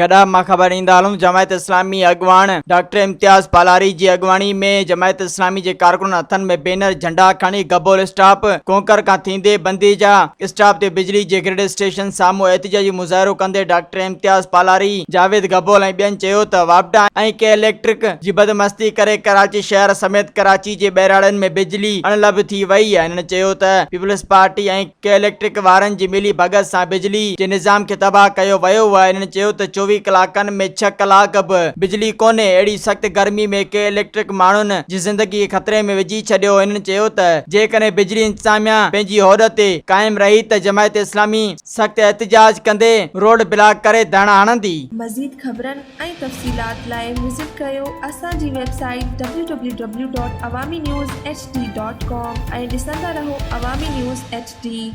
گڏاپ مان خبر ڏيندا هلون جماعت اسلامي اڳواڻ ڊاڪٽر امتياز پالاري جي اڳواڻي ۾ جماعت اسلامي جي ڪارڪنن هٿن ۾ بينر جهنڊا کڻي گبول اسٽاپ ڪونڪر کان ٿيندي بنديجا اسٽاپ تي بجلي جي گرڊ اسٽيشن سامهون احتجاجي مظاهرو ڪندي ڊاڪٽر امتياز پالاري، جاويد گبول ۽ ٻين چيو ته واپڊا ۽ ڪي اليڪٽرڪ جي بدمستي ڪري ڪراچي شهر سميت ڪراچي جي ٻهراڙين ۾ بجلي اڻلڀ ٿي وئي. هنن چيو ته پيپلز پارٽي ۽ ڪي اليڪٽرڪ وارن جي ملي ڀڳت سان بجلي جي نظام کي تباهه ڪيو ويو. هنن چيو ته 24 ڪلاڪن ۾ ڇهه ڪلاڪ به بجلي ڪونهي، اهڙي سخت گرمي ۾ ڪي اليڪٽرڪ ماڻهن جي زندگي کي خطري ۾ وجهي ڇڏيو. هنن چيو ته جيڪڏهن بجلي انتظاميا پنهنجي هوڏ تي قائم رهي ته جماعت اسلامي سخت احتجاج ڪندي روڊ بلاڪ ڪري ڌرڻا هڻندي. مزيد خبرن ۽ تفصيلات لاء وزٽ ڪريو اسان جي website W W W dot Awami news H D dot com ۽ ڏسندا رهو عوامي نيوز ايڇ ڊي.